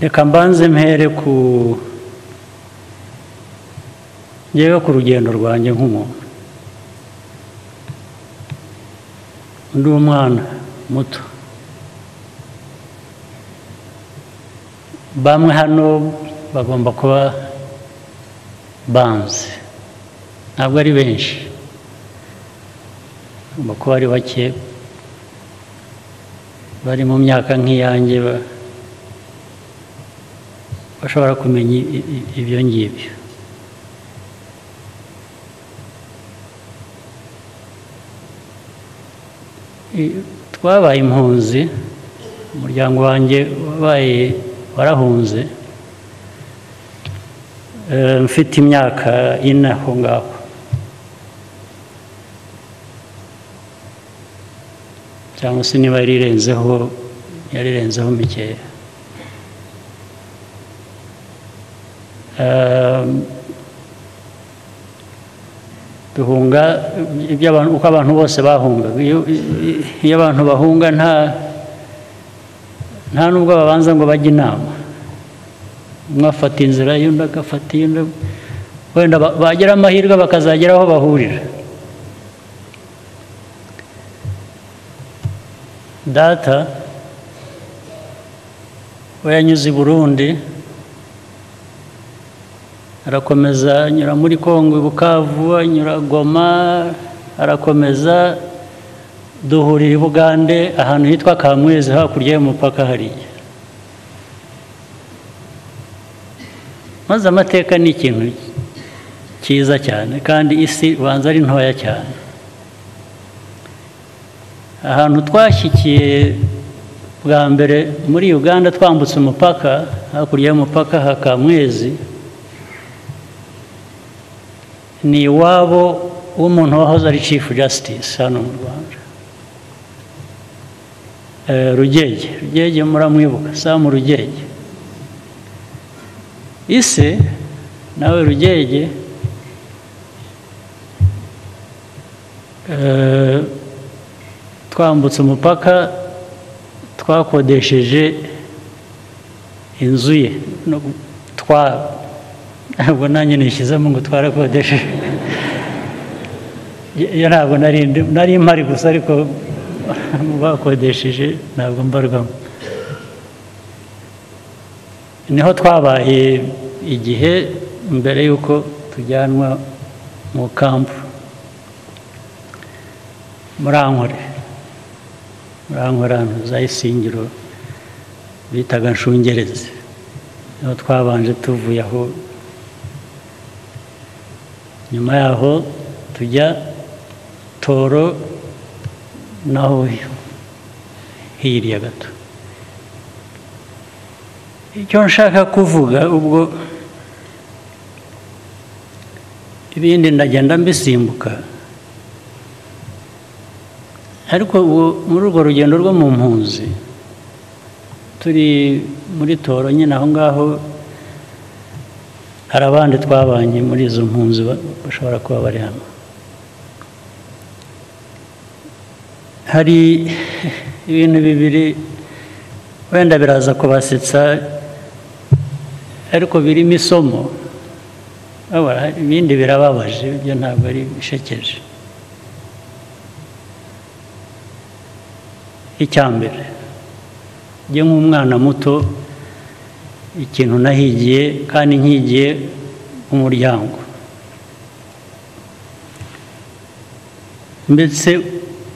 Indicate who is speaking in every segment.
Speaker 1: Reka mbanze mpere ku ngewe ku rugendo rwanjye nk'umuntu. Ndi umwana muto, bamwe hano bagomba kuba banze, ntabwo ari benshi, bagomba kuba ari bake bari mu myaka nk'iyanjye bashobora kumenya ibyo ngibyo. Twabaye impunzi, umuryango wanjye wabaye warahunze mfite imyaka 4 aho ngaho. Cyangwa se niba yarirenzeho, yarirenzeho mikeya. Duhunga uko abantu bose bahunga. Iyo abantu bahunga nta nubwo babanza ngo bajye inama, umwe afata inzira y'undi agafata iy'undi, wenda bagira amahirwe bakazagera aho bahurira. Data we yanyuze i Burundi, arakomeza anyura muri Kongo, Bukavu, anyura Goma, arakomeza duhurira i Bugande ahantu hitwa Kamwezi hakurya y'umupaka hariya. Maze amateka ni ikintu cyiza cyane, kandi isi ubanza ari ntoya cyane. Ahantu twashyikiye bwa mbere muri Uganda twambutse umupaka, hakurya y'umupaka ha Kamwezi, ni iwabo w'umuntu wahoze ari Chief Justice hano mu Rwanda, Rugege. Rugege muramwibuka, Sam Rugege. Ise nawe Rugege twambutse umupaka twakodesheje inzu ye, ntabwo nanjye nishyizemo ngo twarakodesheje, iyo ntabwo nari mpari gusa, ariko bakodesheje ntabwo mbarwamo. Niho twabaye igihe mbere y'uko tujyanwa mu kampu muri Ankore, muri Ankore ahantu za Isingiro bitaga Nshungerezi, niho twabanje tuvuye aho. Nyuma yaho tujya Toro, naho hirya gato. Icyo nshaka kuvuga ubwo ibindi ndagenda mbisimbuka, ariko muri urwo rugendo rwo mu mpunzi turi muri Toro nyine aho ngaho, hari abandi twabanye muri izo mpunzi bashobora kuba bari hano. Hari ibintu bibiri wenda biraza kubasetsa, ariko birimo isomo, ibindi birababaje, ibyo ntabwo ari bishekeje. Icya mbere, njye nk'umwana muto, ikintu nahigiye kandi nkigiye umuryango, ndetse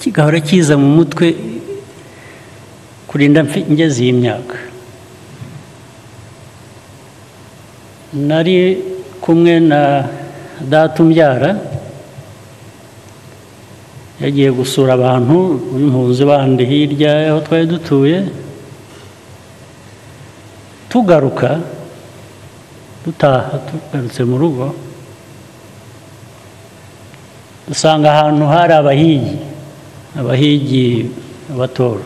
Speaker 1: kigahora kiza mu mutwe kurinda ngeze iyi myaka. Nari kumwe na data umbyara, yagiye gusura abantu b'impunzi bandi hirya aho twari dutuye. Tugaruka dutaha, tugarutse mu rugo, dusanga ahantu hari abahigi abatora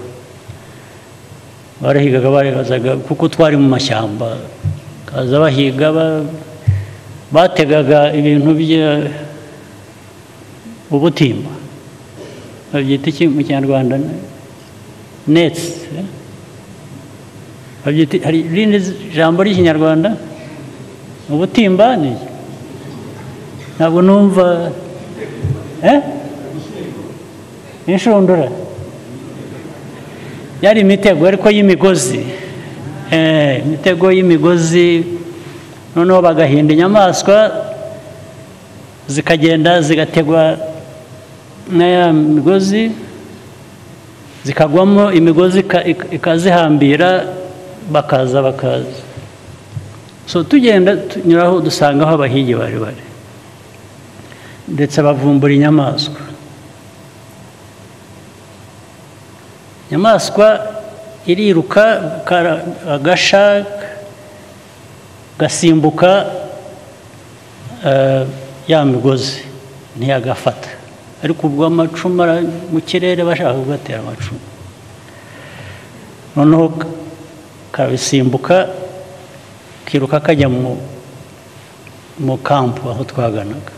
Speaker 1: barahigaga, barebazaga kuko twari mu mashyamba, kaza bahiga, bategaga ibintu bya ubutimba, babyita iki mu Kinyarwanda, nets. Hari irindi jambo ry'Ikinyarwanda? Ubutimba ni ntabwo numva inshundura yari imitego ariko y'imigozi, imitego y'imigozi. Noneho bagahinda inyamaswa zikagenda zigategwa na ya migozi, zikagwamo imigozi ikazihambira, bakaza bakaza. So tugenda tunyuraho dusanga aho abahigi bari bari, ndetse bavumbura inyamaswa. Inyamaswa iriruka agasha gasimbuka ya migozi ntiyagafata, ariko ubwo amacumu mu kirere bashaka kugatera amacumu, noneho kabisimbuka kiruka kajya mu kampu aho twaganaga.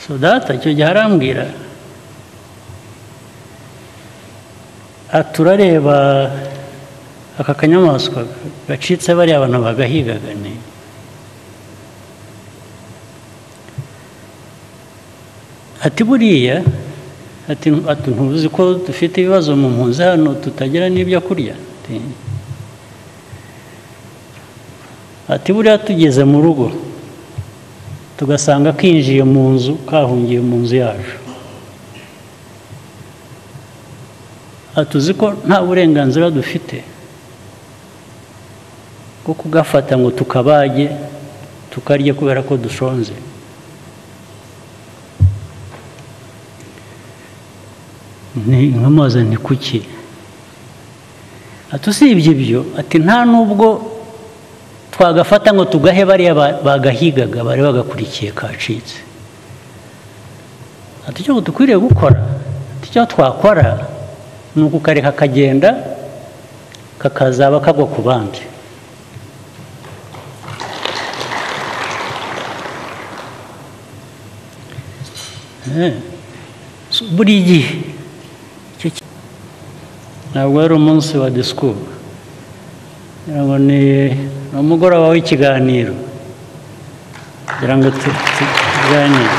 Speaker 1: So data icyo gihe arambwira aturareba aka kanyamaswa gacitse bariya abantu bagahigaga ni ati buriya ati ntuzi ko dufite ibibazo mu mpunzi hano tutagira n'ibyo kurya. Ati buriya tugeze mu rugo tugasanga kinjiye mu nzu, kahungiye mu nzu yacu, atuzi ko nta burenganzira dufite bwo kugafata ngo tukabage tukarye kubera ko dushonze. Nkamubaza nti kuki? Ati usibye ibyo, ati nta nubwo twagafata ngo tugahe bariya bagahigaga bari bagakurikiye kacitse. Ati icyo dukwiriye gukora, ati icyo twakora ni ukukareka kagenda kakazaba kagwa ku bandi. Buri gihe ntabwo ari umunsi wa disikuru, ntabwo ni umugoroba w'ikiganiro kugira ngo tuganire.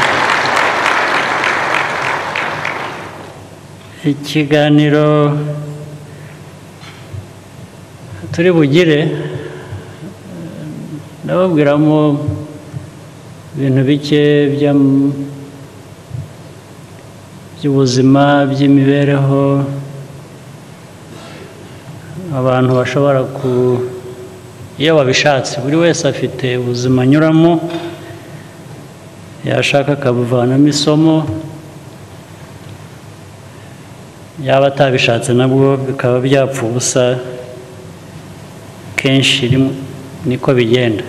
Speaker 1: Ikiganiro turi bugire ndababwiramo ibintu bike by'ubuzima, by'imibereho abantu bashobora ku iyo babishatse. Buri wese afite ubuzima anyuramo, yashaka akabuvanamo isomo, yaba atabishatse nabwo bikaba byapfa ubusa. Kenshi niko bigenda.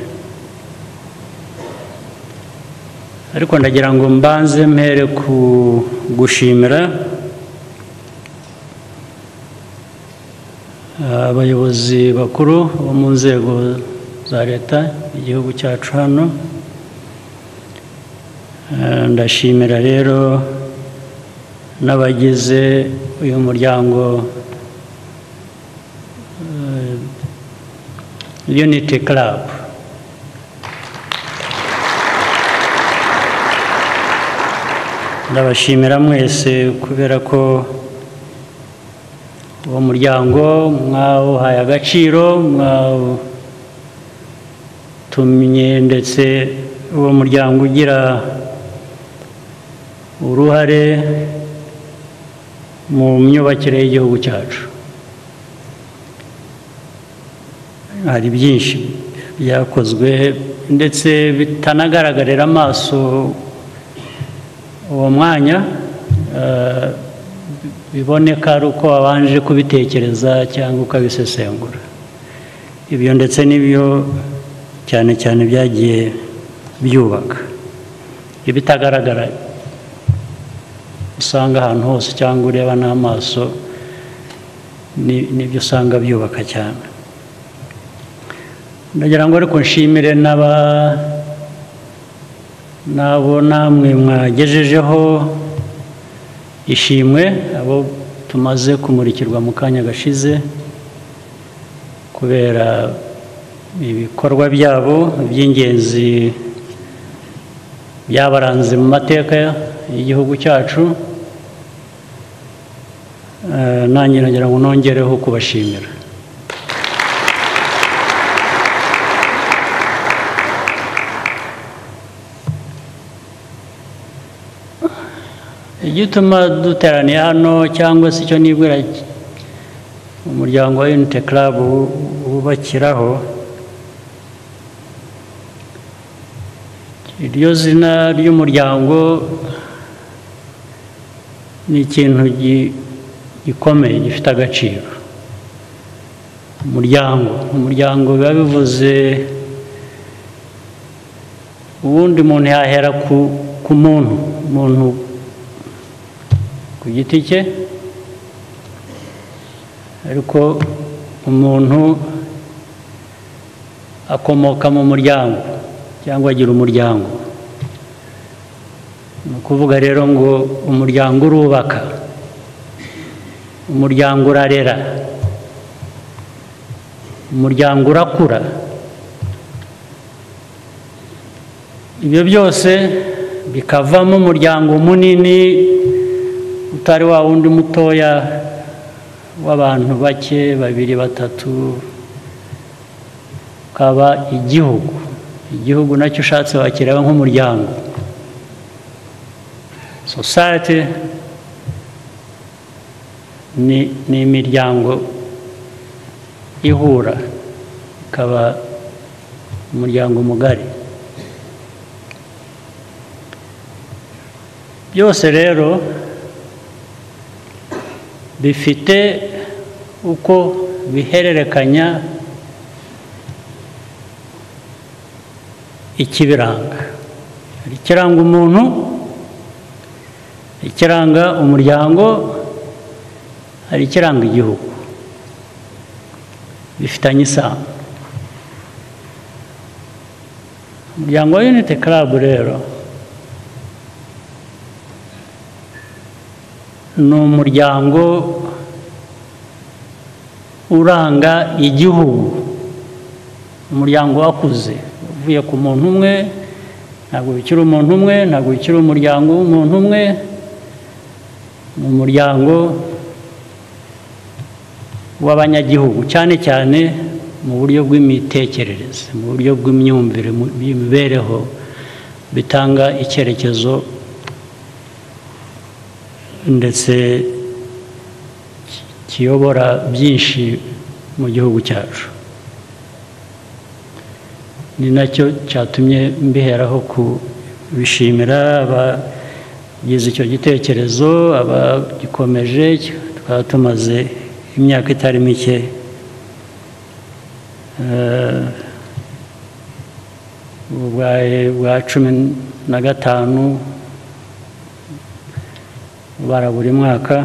Speaker 1: Ariko ndagira ngo mbanze mpere ku gushimira abayobozi bakuru bo mu nzego za leta igihugu cyacu hano. Ndashimira rero n'abagize uyu muryango Unity Club. Ndabashimira mwese kubera ko uwo muryango mwawuhaye agaciro, mwawutumye ndetse uwo muryango ugira uruhare mu myubakire y'igihugu cyacu. Hari byinshi byakozwe ndetse bitanagaragarira amaso uwo mwanya, biboneka ari uko wabanje kubitekereza cyangwa ukabisesengura. Ibyo ndetse n'ibyo cyane cyane byagiye byubaka ibitagaragara usanga ahantu hose cyangwa ureba n'amaso, nibyo usanga byubaka cyane. Ndagira ngo ariko nshimire n'abo namwe mwagejejeho ishimwe, abo tumaze kumurikirwa mu kanya gashize kubera ibikorwa byabo by'ingenzi byabaranze mu mateka y'igihugu cyacu. Nanjye nagira ngo nongereho kubashimira. Igituma duteraniye hano cyangwa se icyo nibwira umuryango wa Unity Club wubakiraho, iryo zina ry'umuryango ni ikintu gikomeye gifite agaciro. Umuryango biba bivuze ubundi umuntu yahera ku muntu, umuntu ku giti cye, ariko umuntu akomoka mu muryango cyangwa agira umuryango. Ni ukuvuga rero ngo umuryango urubaka, umuryango urarera, umuryango urakura. Ibyo byose bikavamo umuryango munini utari wa wundi mutoya w'abantu bake, babiri, batatu, ukaba igihugu. Igihugu nacyo ushatse wakireba nk'umuryango. Society ni imiryango ihura ikaba umuryango mugari. Byose rero bifite uko bihererekanya ikibiranga. Hari ikiranga umuntu, ikiranga umuryango, hari ikiranga igihugu. Bifitanye isano. Umuryango wa Unity Club rero ni umuryango uranga igihugu, umuryango wakuze uvuye ku muntu umwe, ntabwo bikiri umuntu umwe, ntabwo bikiri umuryango w'umuntu umwe, ni umuryango w'abanyagihugu, cyane cyane mu buryo bw'imitekerereze, mu buryo bw'imyumvire, mu mibereho, bitanga icyerekezo ndetse kiyobora byinshi mu gihugu cyacu. Ni nacyo cyatumye mbiheraho kubishimira abagize icyo gitekerezo, abagikomeje. Tukaba tumaze imyaka itari mike bwa 15 bara buri mwaka.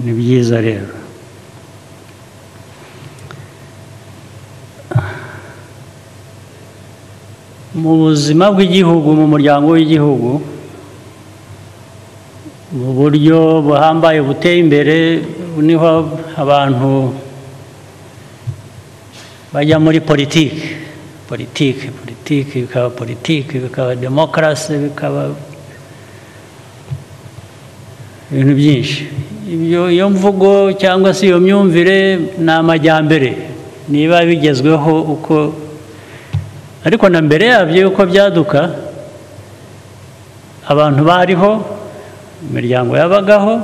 Speaker 1: Ni byiza rero. Mu buzima bw'igihugu, mu muryango w'igihugu, mu buryo buhambaye buteye imbere, niho abantu bajya muri politiki, politiki, politiki, bikaba politiki, bikaba demokarasi, bikaba ibintu byinshi. Ibyo iyo mvugo cyangwa se iyo myumvire ni amajyambere niba bigezweho uko, ariko na mbere yabyo uko byaduka abantu bariho, imiryango yabagaho,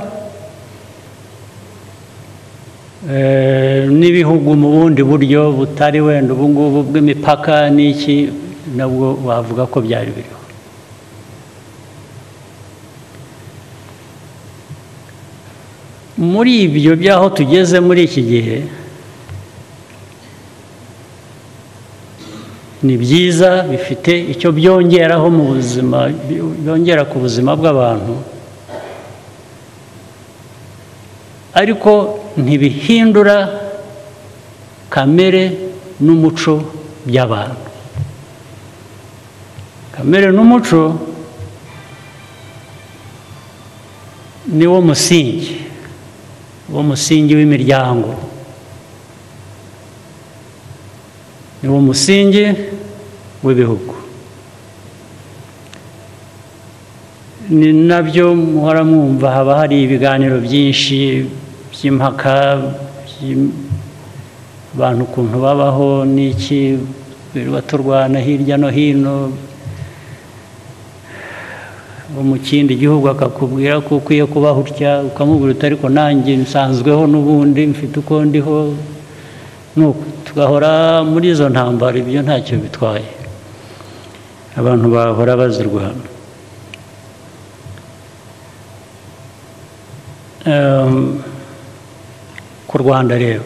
Speaker 1: n'ibihugu mu bundi buryo butari wenda ubu ngubu bw'imipaka n'iki, nabwo wavuga ko byari biriho. Muri ibyo byaho tugeze muri iki gihe ni byiza, bifite icyo byongeraho mu buzima, byongera ku buzima bw'abantu, ariko ntibihindura kamere n'umuco by'abantu. Kamere n'umuco Niwo musingi, wo musingi w'imiryango, niwo musingi w'ibihugu. Ni nabyo muhora mwumva haba hari ibiganiro byinshi by'impaka abantu ukuntu babaho n'iki, birirwa turwana hirya no hino. Mu kindi gihugu akakubwira ko ukwiye kubaho utya, ukamubwira uti ariko nanjye nsanzweho n'ubundi mfite uko ndiho, nuko tugahora muri izo ntambara. Ibyo ntacyo bitwaye, abantu bahora bazirwana. Ku Rwanda rero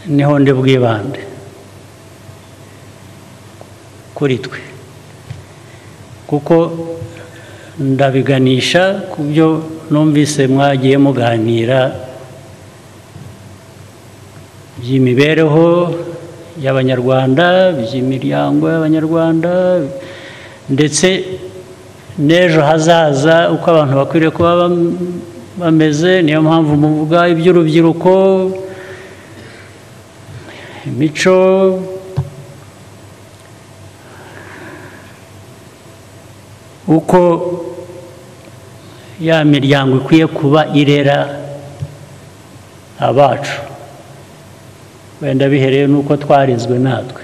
Speaker 1: niho ndi bwibande kuri twe, kuko ndabiganisha ku byo numvise mwagiye muganira by'imibereho y'Abanyarwanda, by'imiryango y'Abanyarwanda, ndetse n'ejo hazaza uko abantu bakwiriye kuba bameze. Niyo mpamvu muvuga iby'urubyiruko, imico, uko ya miryango ikwiye kuba irera abacu, wenda bihereye n'uko twarizwe natwe,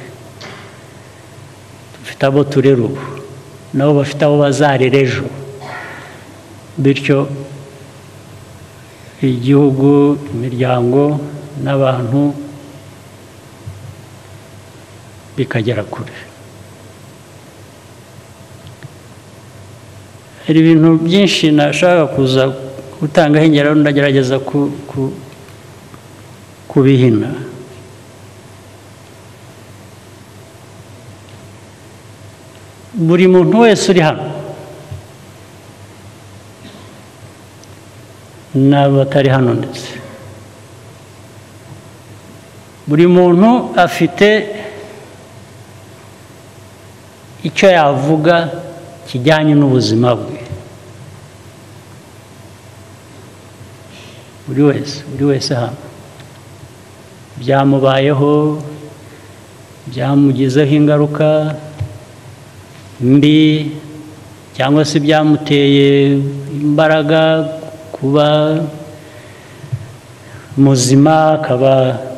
Speaker 1: dufite abo turera ubu, nabo bafite abo bazarera ejo, bityo igihugu, imiryango n'abantu bikagera kure. Hari ibintu byinshi nashaka kuza gutangaho ingero, ndagerageza kubihina. Buri muntu wese uri hano n'abatari hano, ndetse buri muntu afite icyo yavuga kijyanye n'ubuzima bwe. Buri wese hano byamubayeho, byamugizeho ingaruka mbi, cyangwa se byamuteye imbaraga kuba muzima, akaba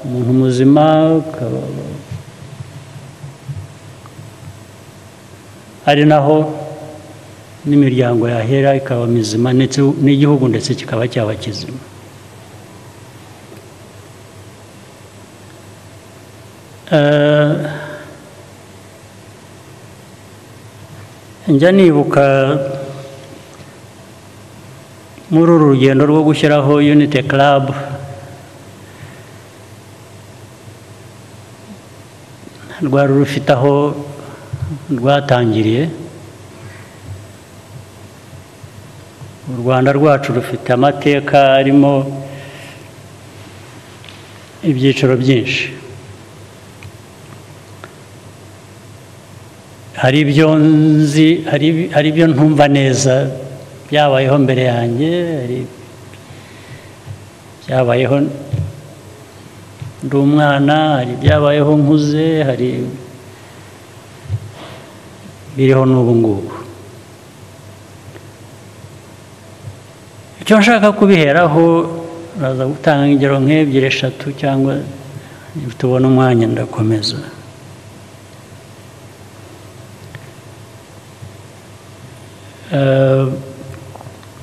Speaker 1: umuntu muzima, akaba ari naho n'imiryango yahera ikaba mizima, ndetse n'igihugu ndetse kikaba cyaba kizima. Njya nibuka muri uru rugendo rwo gushyiraho Unity Club, rwari rufite aho rwatangiriye. U Rwanda rwacu rufite amateka arimo ibyiciro byinshi. Hari ibyo nzi, hari ibyo ntumva neza byabayeho mbere yanjye, hari byabayeho ndi umwana, hari byabayeho nkuze, hari biriho n'ubu ngubu. Icyo nshaka kubiheraho, uraza gutanga ingero nk'ebyiri, eshatu, cyangwa tubona umwanya ndakomeza.